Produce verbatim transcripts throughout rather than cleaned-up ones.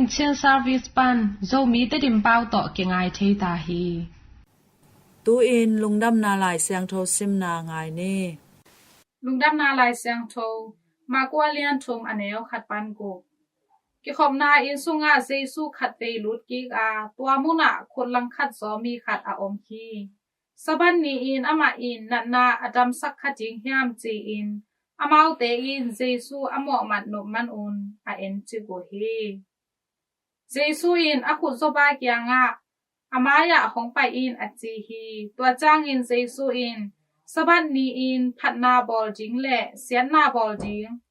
Chin Service pan Zomi Tedim pau tawh kingai thei ta hi. Tu-in Lungdamna Lai Siangtho simna ngai ni. Lungdamna Lai Siangtho, Marku a lian thum a neu khat pan guk. Kikhopna inn sungah Jesu khatvei lut kik a, tua munah khut langkhat zaw mi khat a om hi. Sabbath ni-in amah in natna a damsak kha ding hiam ci-in, amaute in Jesu a mawhmat nop manun a en cik uh hi. Jesu in a khut zawpa kiangah, "A mai-ah hong pai in," a ci hi. Tua ciangin Jesu in, "Sabbath ni-in phatna bawl ding le siatna bawl ding,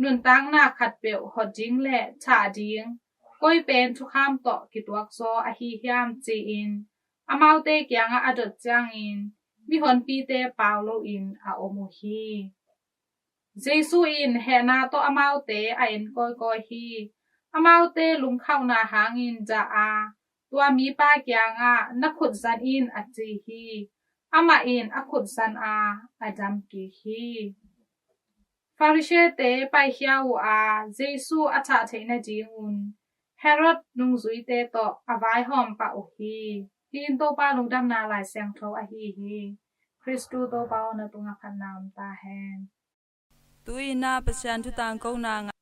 nuntakna khatpeuh hot ding le thah ding, koi pen thukham tawh kituak zaw ahi hiam?" ci-in amaute kiangah a dot ciangin, mihonpite pau loin a om uh hi. Jesu in hehna tawh amaute a en kawikawi hi. Amaute lungkhauhna hangin dah a, tua mipa kiangah, "Na khut zan in," a ci hi. Amah in a khut zan a, a dam kik hi. Pharisee-te paikhia uh a, Jesu a thah theih nadingun Herod nungzuite tawh a vaihawm pah uh hi. Hih in Topa Lungdamna Lai Siangtho ahi hi. Khristu Topa aw, na tungah phatna om ta hen. Tu-in ah Pasian thu tangkona ngai.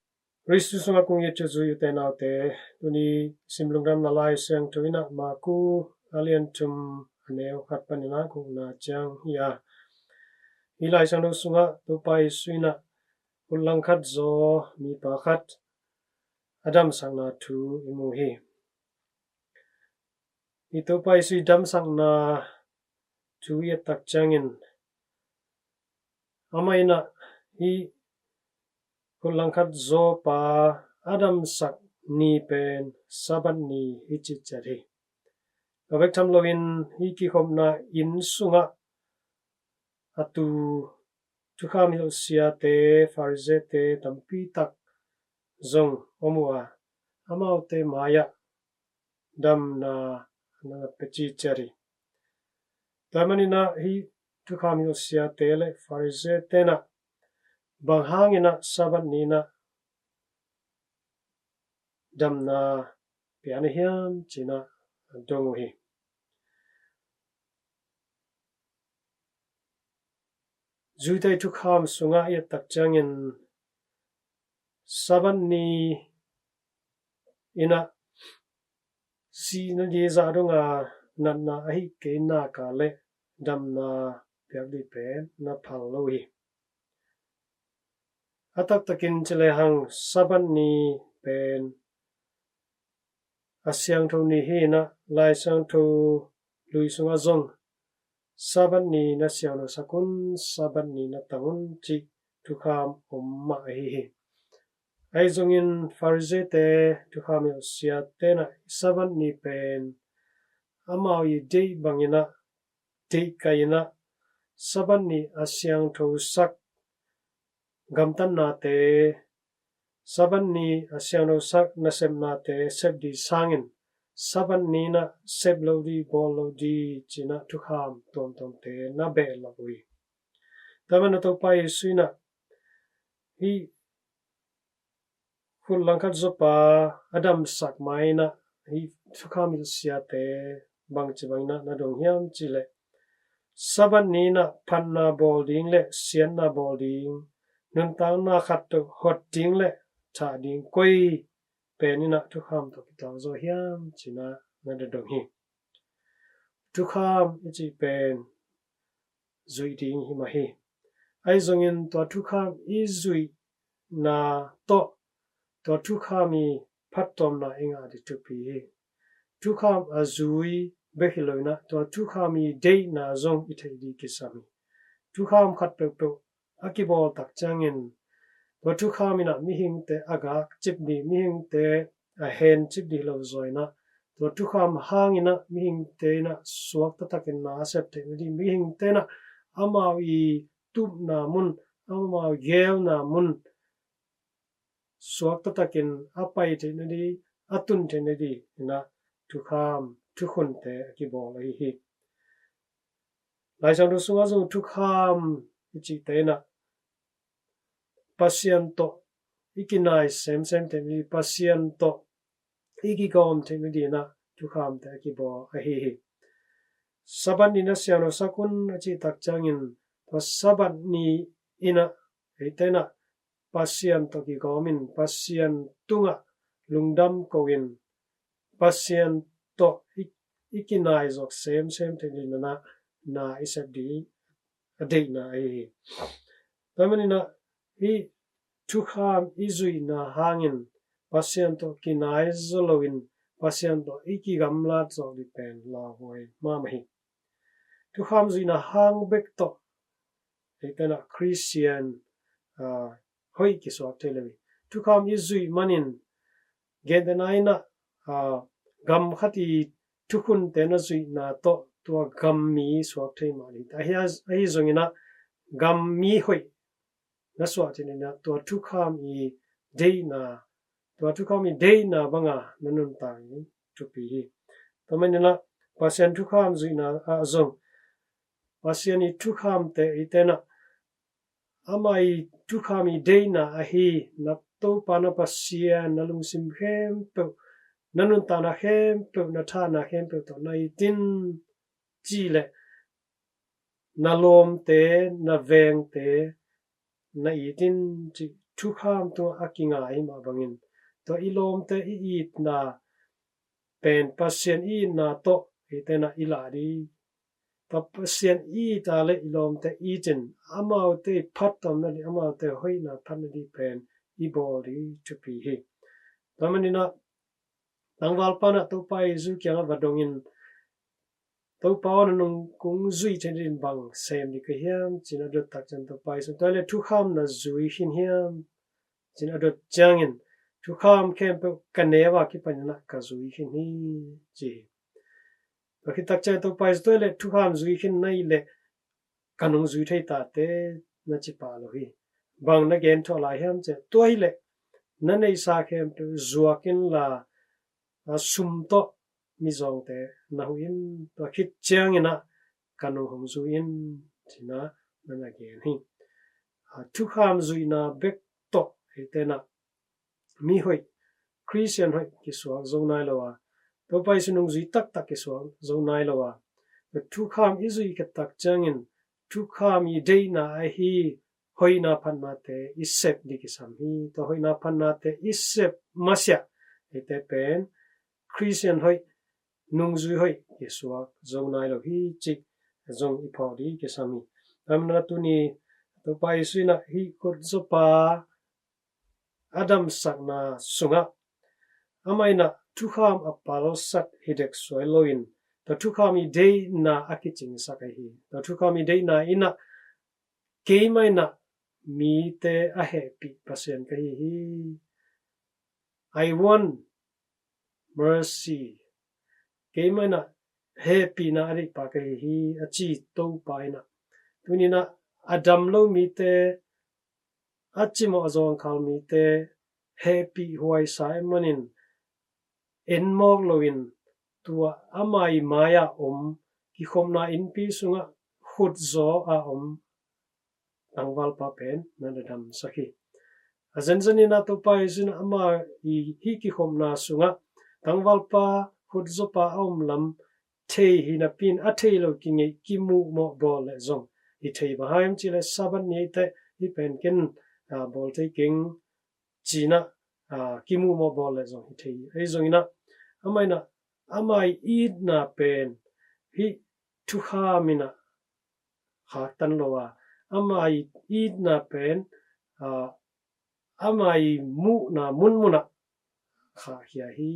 Khristu sungah kong it uh zui ute naute, tuni sim Lungdamna Lai Siangtho in ah Marku a lian thum a neu khat panin ah gukna ciang hi a. Hih Lai Siangtho sungah Topa Jesu in ah khut langkhat zaw mipa khat a damsakna thu i mu hi. Hih Topa Jesu i damsakna thu i et tak ciangin, amah in ah hih khut langkhat zawpa a damsak ni pen Sabbath ni hi ci ciat hi. A bek tham loin hih kikhopna inn sungah a tu thukham hilh siate, Pharisee-te tampi tak zong om uh a, amaute mai-ah damna na pia ci ciat hi. Tua manin ah hih thukham hilh siate le Pharisee-te in ah bang hangin ah Sabbath ni-in ah damna pia na hiam ci-in ah dong uh hi. Juite thukham sungah i et tak ciangin Sabbath ni-in ah sihna ding zah dong a natna ahih kei nak leh damna piak ding pen na phal lo hi. A taktakin ci lehang Sabbath ni pen a siangtho ni hi-in ah Lai Siangtho Lui sungah zong Sabbath ni na siangthosak un, Sabbath ni na tang un cih thukham om mah ahi hi. Ahi zongin Pharisee-te, thukham hilh siate in ah Sabbath ni pen amau i deih bangin ah, deihkai-in ah Sabbath ni a siangthosak gamtatnate, Sabbath ni a siangthosak nasepnate sep ding sangin Sabbath ni-in ah sep lo ding, bawl lo ding ci-in ah thukham tuamtuamte na behlap uh hi. Tua manin ah Topa Jesu in ah hih khut langkhat zawpa a damsak ma-in ah hih thukham hilh siate bangci bangin ah na dong hiam cih leh, Sabbath ni-in ah phatna bawl ding le siatna bawl ding, nuntakna khat tawh hot ding le thah ding, koi pen in ah thukham tawh kituak zaw hiam ci-in ah na dong hi. Thukham i cih pen zuih ding hi mah hi. Ahi zongin tua thukham i zuihna tawh tua thukham i phattuamna i ngah ding thupi hi. Thukham a zui bek hi lo-in ah tua thukham i deihna zong i theih ding kisam hi. Thukham khat peuhpeuh a kibawl tak ciangin tua thukham in ah mihingte a gakcip ding, mihingte a hencip ding hi lo zaw-in ah, tua thukham hangin ah mihingte in ah suak taktakin na a sep theih nading, mihingte in ah amau i tupna mun, amau geelna mun suak taktakin a pai theih nading, a tun theih nading in ah thukham, thukhunte a kibawl ahi hi. Lai Siangtho sungah zong thukham i cihte in ah Pasian tawh i kinai semsem theih nading, Pasian tawh i kigawm theih nadinah thukhamte a kibawl ahi hi. Sabbath ni-in ah siangtho sak un a cih tak ciangin, tua Sabbath ni-in ah eite in ah Pasian tawh kigawm in, Pasian tungah lungdam ko in, Pasian tawh i, i kinai zawk semsem theih nadinah na i sep ding a deihna ahi hi. Tua manin ah hih thukham i zuihna hangin Pasian tawh kinai zaw loin Pasian tawh i kigamlat zawk ding pen lauhuai mahmah hi. Thukham zuihna hang bek tawh eite in ah Khristian, aa, hoih kisuak thei lo hi. Thukham i zuih manin gentehna in ah, aa, gam khat i thukhunte na zuihna tawh tua gam mi suak thei mah hi. Ahi, ahi zongin ah gam mi hoih na suah theih nadinah tua thukham i deihna, tua thukham i deihna banga na nuntak hi, thupi hi. Tua manin ah Pasian thukham zuihna ah zong Pasian i thukhamte eite in ah ama i thukham i deihna ahi, na Topa na Pasian na lungsim khempeuh, na nuntakna khempeuh, na thahna khempeuh tawh na it in, cih leh na lawmte, na vengte na it in, cih thukham tungah a kinga ahi mah bangin, tua i lawmte i itna pen Pasian i itna tawh eite in ah i lah ding. Tua Pasian i it a leh i lawmte i it in, amaute i phattuamna ding, amaute hoihna phatna ding pen i bawl ding thupi hi. Tua manin ah tangvalpa in ah Topa Jesu kiangah va dongin, Topa aw, na nung kong zuih theih nadin bang sem ding ka hiam, ci-in a dot tak ciang Topa Jesu in, tua leh thukham na zui khin hiam, ci-in a dot ciangin, thukham khempeuh ka neu a kipanin ah ka zui khin hi, ci hi. Tua khit tak ciang Topa Jesu in, tua leh thukham zui khin na hih leh ka nung zui thei tate, na ci pah lo hi. Bang na gen thuah lai hiam cih leh, tua hi leh na neihsa khempeuh zuak inla, a, sum tawh mizawngte na huh in, tua khit ciangin ah ka nung hong zui in, ci-in ah na na gen hi. A, thukham zuihna bek tawh eite in ah mi hoih, Khristian hoih kisuak zo nai lo a, Topa Jesu nungzui taktak kisuak zo nai lo a, tua thukham i zuih khit tak ciangin thukham i deihna ahi hoihna phatnate i sep ding kisam hi. Tua hoihna phatnate i sep masiah eite pen Khristian hoih, nungzui hoih kisuak zo nai lo hi, cih zong i phawk ding kisam hi. Tua manin ah tuni Topa Jesu in ah hih khutzopa a damsakna sungah amah in ah thukham a palsat hi dek suai loin, tua thukham i deihna a kicingsak ahi hi. Tua thukham i deihna in ah keimah in ah mite a hehpih Pasian ka hi hi. I want mercy. Keimah in ah hehpihna a deihpa ka hi hi, a ci Topa in ah, tuni in ah a dam lo mite, a cimawh a zawngkhal mite hehpih huaisa ahih manin en mawk loin, tua ama i mai-a om, kikhopna innpi sungah khutzaw a om tangvalpa pen na na damsak hi. A zenzen in ah Topa Jesu in ama i hih kikhopna sungah tangvalpa, khutzawpa a om lam thei hi napi-in, a thei lo kingeih, kimuhmawh bawl leh zong hi thei. Bang hang hiam cih leh Sabbath ni eite hih pen ken, a, bawl thei keng ci-in ah, a, kimuhmawh bawl leh zong hi thei. Ahi zongin ah, amah in ah, ama i itna pen hih thukham in ah khaktan lo a, ama i itna pen, a, ama i muhna munmun ah khahkhia hi.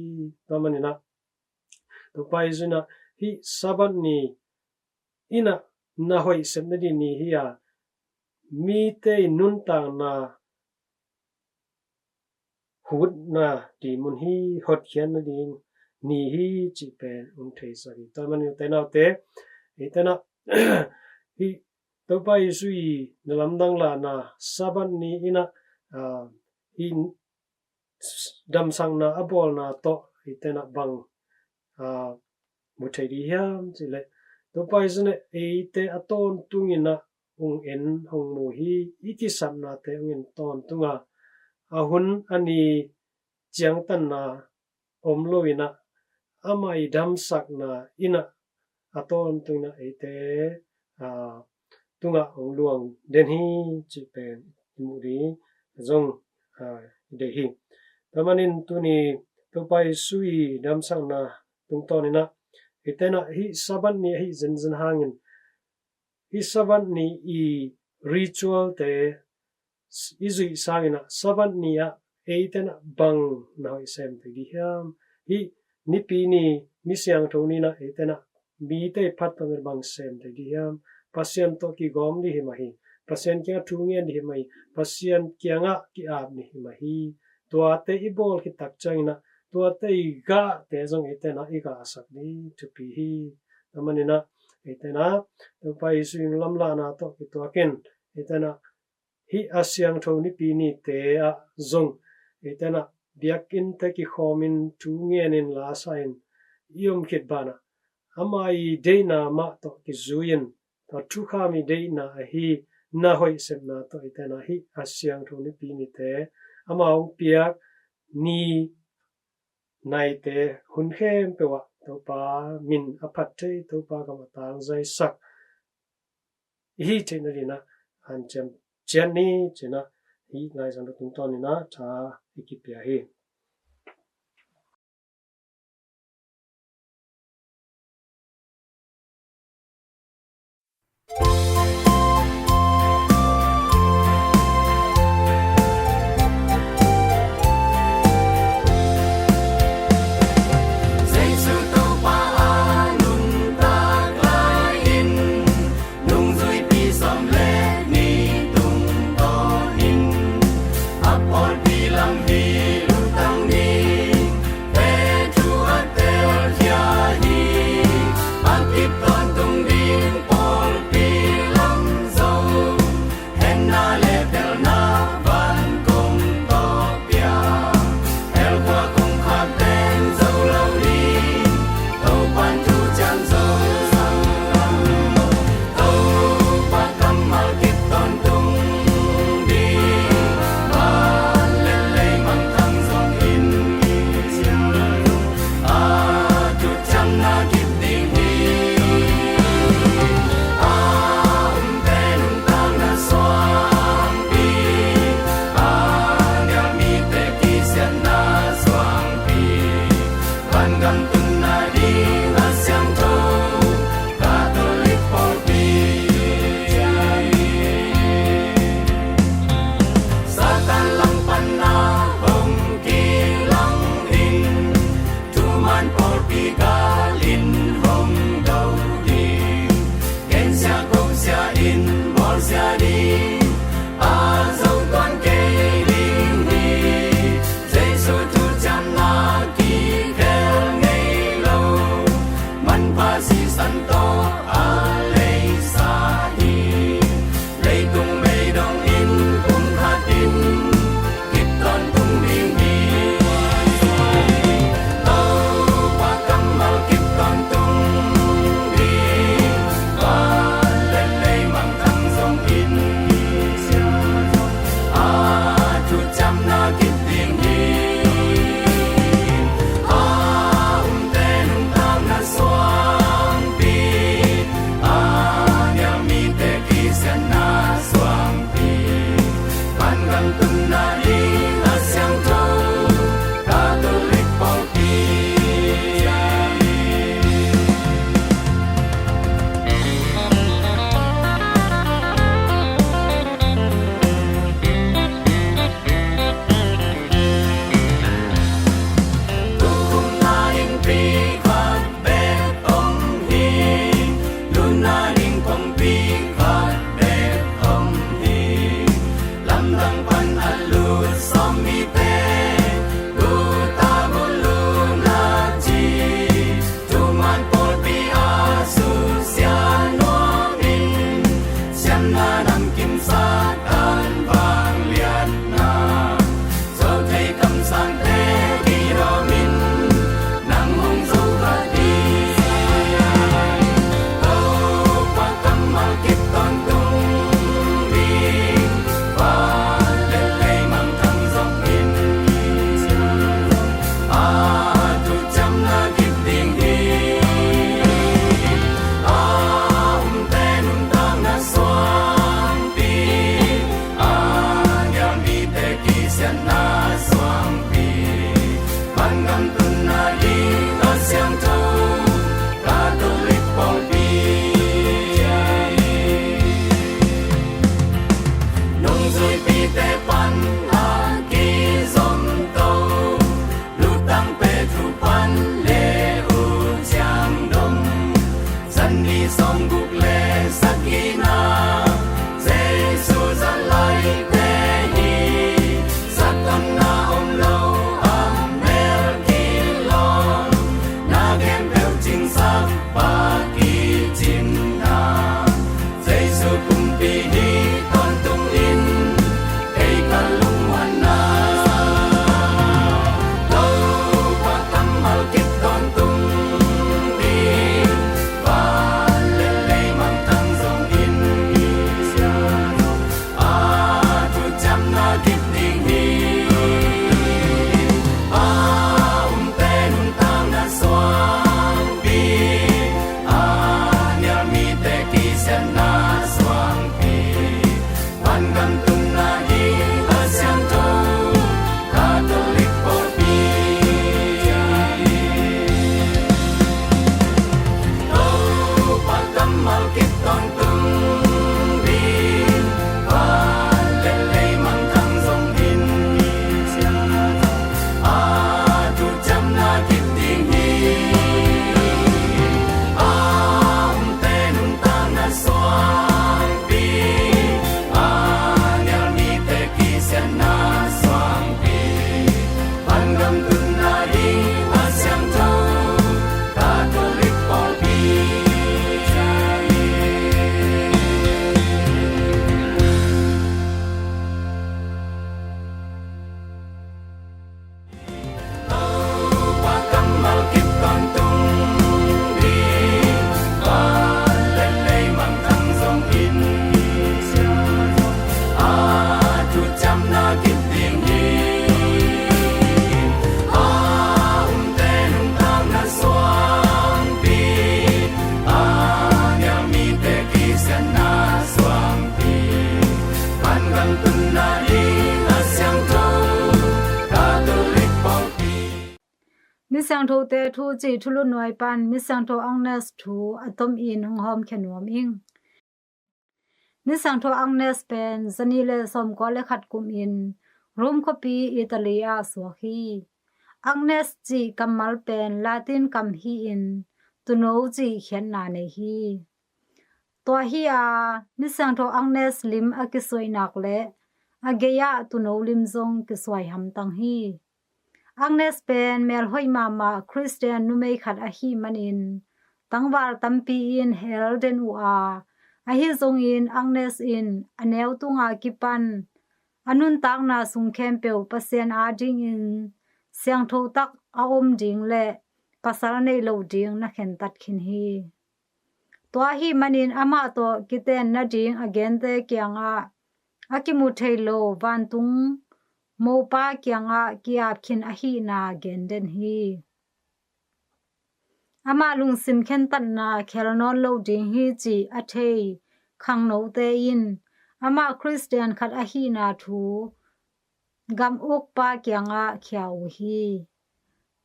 Tua manin ah Topa Jesu in ah hih Sabbath ni in ah na hoih sep nading ni hi a, mite i nuntakna hutna ding mun hi, hotkhiatna ding ni hi cih pen hong theisak hi. Tua manin ute naute, eite in ah hih Topa Jesu i na lamdang lahna Sabbath ni in ah, a, hih damsakna a bawlna tawh eite in ah bang, a, mu thei ding hiam cih leh, Topa Jesu in ah eite a tawntungin ah hong en, hong mu hi. I kisapnate hong en tawntung a, a hun a ni ciangtanna om lo in ah, amah i damsakna in ah a tawntung in ah eite, aa, tungah hong luang den hi cih pen i muh ding zong, aa, i deih hi. Tua manin tuni Topa Jesu i damsakna tungtawn in ah eite in ah hih Sabbath ni ahi zenzen hangin hih Sabbath ni i ritual te i zuih sangin ah Sabbath ni ah eite in ah bang na hoih sem thei ding hiam? Hih nipi ni, ni siangtho ni in ah eite in ah mite i phattuam in bang sem thei ding hiam? Pasian tawh kigawm ding hi mah hi. Pasian kiangah thu ngen ding hi mah hi. Pasian kiangah ki-ap ding hi mah hi. Tuate i bawl khit tak ciangin ah tuate i gahte zong eite in ah i gahsak ding thupi hi. Tua manin ah eite in ah Topa Jesu i lamlahna tawh kituakin eite in ah hih a siangtho nipi nite ah zong eite in ah biakinnte kikhawmin thu ngenin lasa in i om khit banah ama i deihna mah tawh kizui-in tua thukham i deihna ahi na hoih sepna tawh eite in ah hih a siangtho nipi nite ama hong piak ni naite hun khempeuh ah Topa min a phat thei, Topa gam a tangzaisak i hih theihna dingin ah hanciam ciat ni ci-in ah hih Laisiangtho tungtawn in ah tha i kipia hi. Jesu Topa a nuntak lai-in nungzuipi sawm le nih tungtawnin a pawlpi lam hi luta. Zuipite pan a kizom to, lutang Petru pan le U Ciang Dong, zan ni sawmguk le sagihna, Jesu zat laite hi, zatonna om lo a mel kilawm, na khempeuh cingsak Pa kicin na, Jesu pumpi hi tawntung in, kei ka lungmuanna. Topa kammal kip tawntung ding, van le lei mangthang zong in, a thuciamna kip ding hi. A umte nuntakna suangpi, a nial mite kisiatna suangpi, vangam tunna ding a siangtho Catholic pawlpi. Topa kammal kip tawntung ding, van le lei mangthang zong in, a thuciamna kip ding hi. A umte nuntakna suangpi, a nial mite kisiatna suangpi, vangam tunna ding a siangtho Catholic pawlpi. Topa kammal kip tawntung ding, van le lei mangthang zong in, a thuciamna kip ding hi. A umte nuntakna suangpi, a nial mite kisiatna suangpi, vangam tunna ding a siangtho Catholic pawlpi. Misiangthote thu cih thulu nuai pan Misiangtho Agnes thu a tomin hong hawmkhia nuam ing. Misiangtho Agnes pen zanih le sawmkua le khat kumin Rome khuapi Italy ah suak hi. Agnes cih kammal pen Latin kam hi-in tuuno cih khiatna nei hi. Tua hi-a Misiangtho Agnes lim a kisuai nak le a gei-ah tuuno lim zong kisuai hamtang hi. Agnes pen melhoih mahmah Khristian numei khat ahih manin tangval tampi in hel den uh a, ahi zongin Agnes in a neu tunga kipan a nuntakna sung khempeuh Pasian adingin siangtho tak a om ding le pasal neih lo ding na khentat khin hi. Tua ahih manin amah tawh kiten nading a gente kiangah a kimu thei lo vantung mopa kiangah ki-ap khin ahihna gen den hi. Amah lungsim khentatna khel nawn lo ding hi cih a thei khangnote in amah Khristian khat ahihna thu gam ukpa kiangah khia uh hi.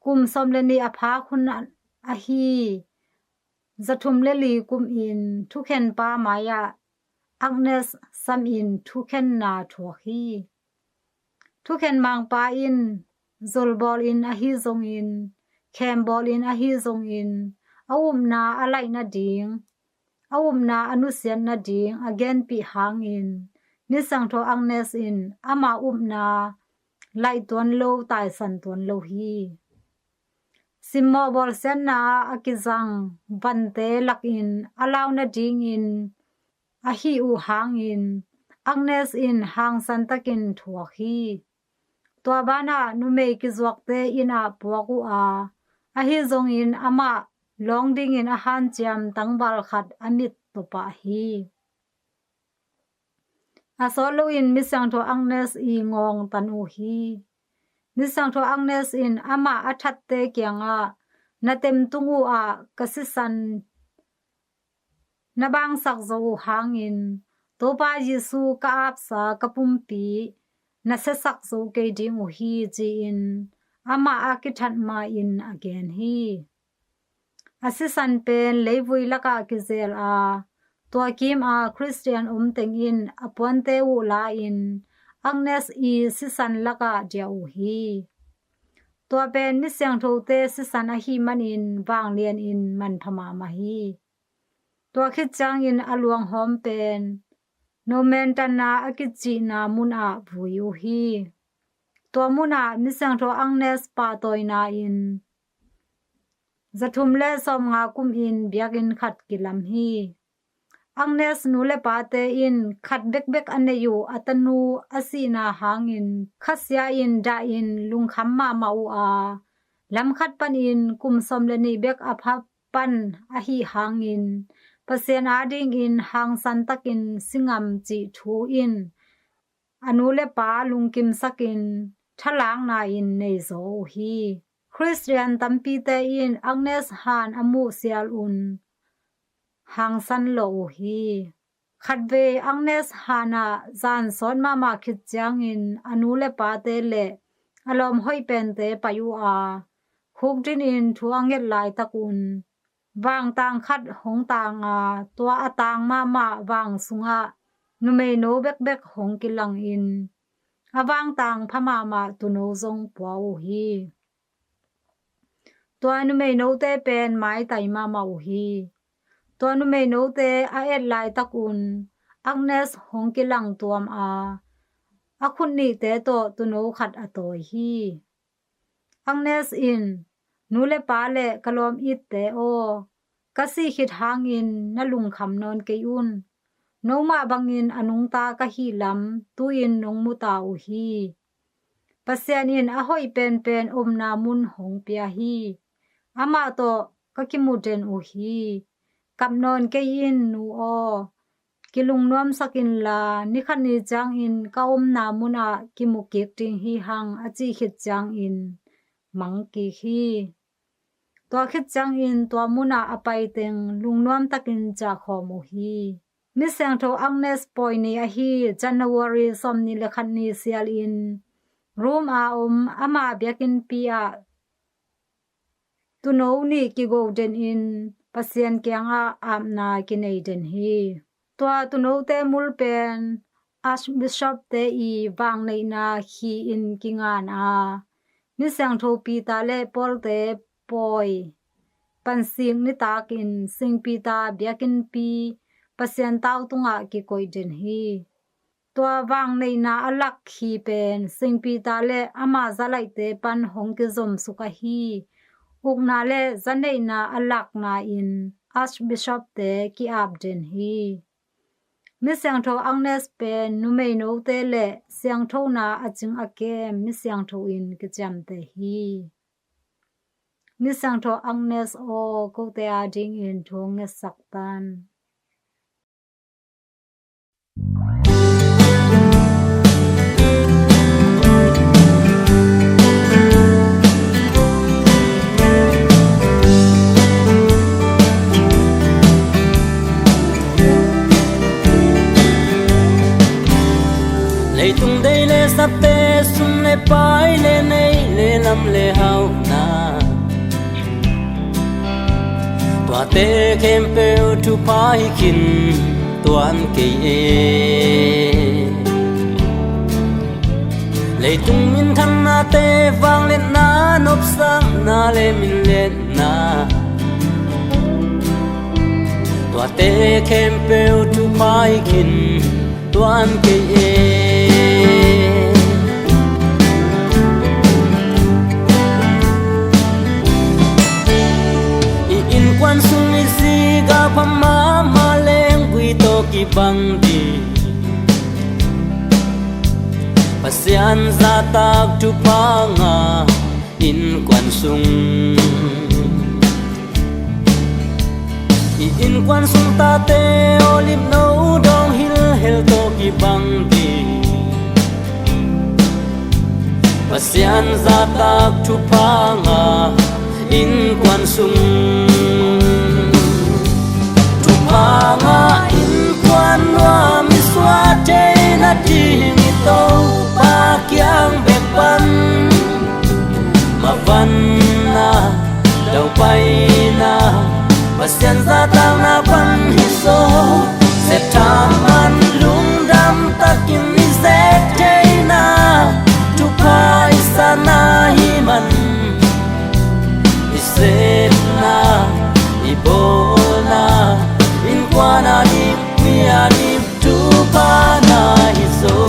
Kum sawm le nih a phak hun ahi zathum le li kumin thukhenpa mai-ah Agnes samin thukhenna thuak hi. Thukhen mangpa in zolbawlin ahi zongin, khembawlin ahi zongin, a upna a laih nading, a upna a nusiat nading a genpih hangin Misiangtho Agnes in ama upna laih tuan lo, taisan tuan lo hi. Simmawh bawlsiatna ah a kizang vante lakin a lau nadingin a hih uh hangin Agnes in hangsan takin thuak hi. Tua banah numei kizuakte inn ah puak uh a, ahi zongin amah lawng dingin a hanciam tangval khat a mit tawpah hi. A sawt loin Misiangtho Agnes i ngawng tan uh hi. Misiangtho Agnes in amah a thatte kiangah, na temtung uh ah ka sisan na bangsak zo uh hangin Topa Jesu ka apsa ka pumpi na siasak zo kei ding uh hi, ci-in amah a kithat ma-in a gen hi. A sisan pen leivui lakah kizel a, Tua kim a Khristian om teng in a puante uh la-in Agnes i sisan lakah diah uh hi. Tua pen misiangthote sisan ahih manin vanglian in manpha mahmah hi. Tua khit ciangin a luanghawm pen Nomentanna a kicihna munah vui uh hi. Tua munah misiangtho Agnes pahtawina in zathum le sawmnga kumin biakinn khat kilam hi. Agnes nu le pate in khat bekbek a neih uh a tanu a sihna hangin khasia in dahin lungkham mahmah uh a, lam khat panin kum sawm le nih bek a pha pan ahih hangin Pasian adingin hangsan takin si ngam cih thu in a nu le pa lungkimsakin thalakna in neizaw uh hi. Khristian tampite in Agnes han a muh sialun hangsan lo uh hi. Khatvei Agnes hanah zan sawt mahmah khit ciangin a nu le pate le a lawm hoih pente pai uh a, khukdinin thu a nget laitakun vangtang khat hong tang a, tua a tang mahmah vang sungah numeino bekbek hong kilangin a vangtang pha mahmah tuuno zong pua uh hi. Tua numeinote pen maitai mahmah uh hi. Tua numeinote a et laitakun Agnes hong kilang tuam a, a khut nihte tawh tuuno khat a tawi hi. Agnes in, "Nu le pa le ka lawm itte aw, ka sih khit hangin na lungkham nawn kei un. Nomah bangin a nungta ka hih lam tu-in nong mu ta uh hi. Pasian in a hoih penpen omna mun hong pia hi. Amah tawh ka kimu den uh hi. Kap nawn kei in, nu aw. Kilungnuamsak inla, ni khat ni ciangin ka omna munah kimu kik ding hi hang," a cih khit ciangin mang kik hi. Tua khit ciangin tua munah a paiteng lungnuam takin ciahkhawm uh hi. Misiangtho Agnes pawi ni ahi January sawmnih le khat ni sialin Rome a om ama biakinnpi ah tuuno nih kigo denin Pasian kiangah apna kinei den hi. Tua tuunote mul pen Archbishopte i vangneihna khi-in kingan a, misiangtho Peter le Paulte pawi pansik nitakin Sing Peter biakinnpi Pasian tau tungah kikoih den hi. Tua vangneihna a lak khi pen Sing Peter le ama zalaihte pan hong kizomsuk ahi ukna le zaneihna a lakna in Archbishopte ki-ap den hi. Misiangtho Agnes pen numeinote le siangthona a cing a kem misiangtho in kiciamteh hi. Misiangtho Agnes aw, kote adingin thu ngetsak tan. Leitung dei le sapte, sum le pai le neih le lam le hauhna, tuate khempeuh thupha hi khin tuan kei e. Leitung minthannate, vangliatna, nopsakna le minliatna, tuate khempeuh thupha hi khin tuan kei e. I innkuan sung i zi galpha mahmah leng gui tawh kibang ding, Pasian zahtak thupha ngah innkuan sung. I innkuan sung tate olive no dawng hilhhel tawh kibang ding, Pasian zahtak thupha ngah innkuan sung. Thupha ngah innkuan nuam i suah thei nading i Topa kiang bek pan mavanna, daupaina, Pasian zahtakna pan hi zaw. Thaman lungdam takin i zek theihna thupha i sana hi man. I sepna, i bawlna, innkuan a dim, mi a dim thupha na hi zaw.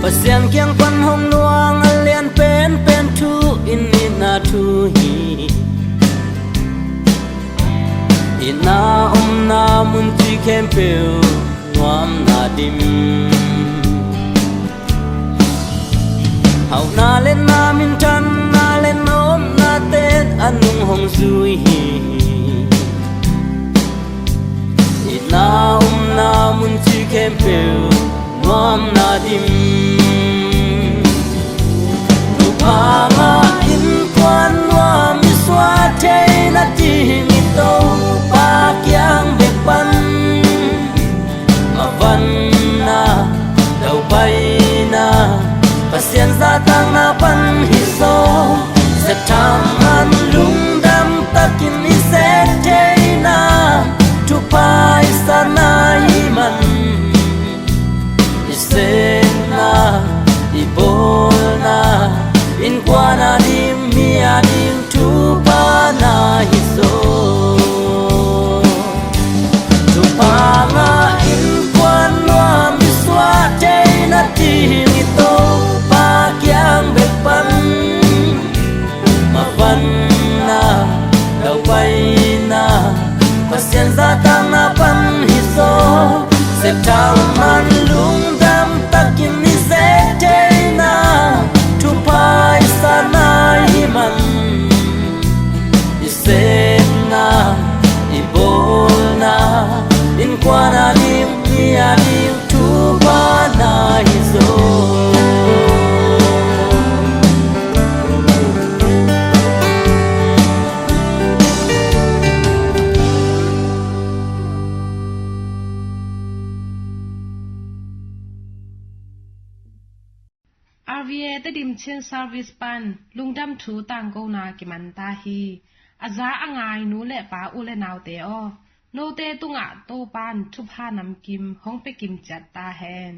Pasian kiang pan hong luang a lian penpen thu in itna thu hi. Itna omna mun ci khempeuh nuamna dim. Hauhna le na minthanna le nuamna ten a nung hong zui hi. Itna omna mun ci khempeuh nuamna dim. Thupha ngah innkuan nuam i suah theihna ding i Topa kiang bek pan mavanna, daupaina, Pasian zahtakna pan hi zaw. Septhaman lungdam takin i zek theihna thupha i sana hi man. I sepna, i bawlna, innkuan a dim, mi a dim thupha na hi zaw. Thupha ngah innkuan nuam i suah theihna ding i Topa kiang bek pan mavanna, daupaina, Pasian zahtakna pan hi zaw. Septhaman lungdam takin i zek theihna thupha i sana hi man. I sepna, i bawlna, innkuan a dim, mi a dim thupha na hi zaw. R V A Tedim Chin Service pan lungdam thu tangkona kiman ta hi. A za a ngai nu le pa, u le naute aw, note tungah Topan thupha namkim hong pia kim ciat ta hen.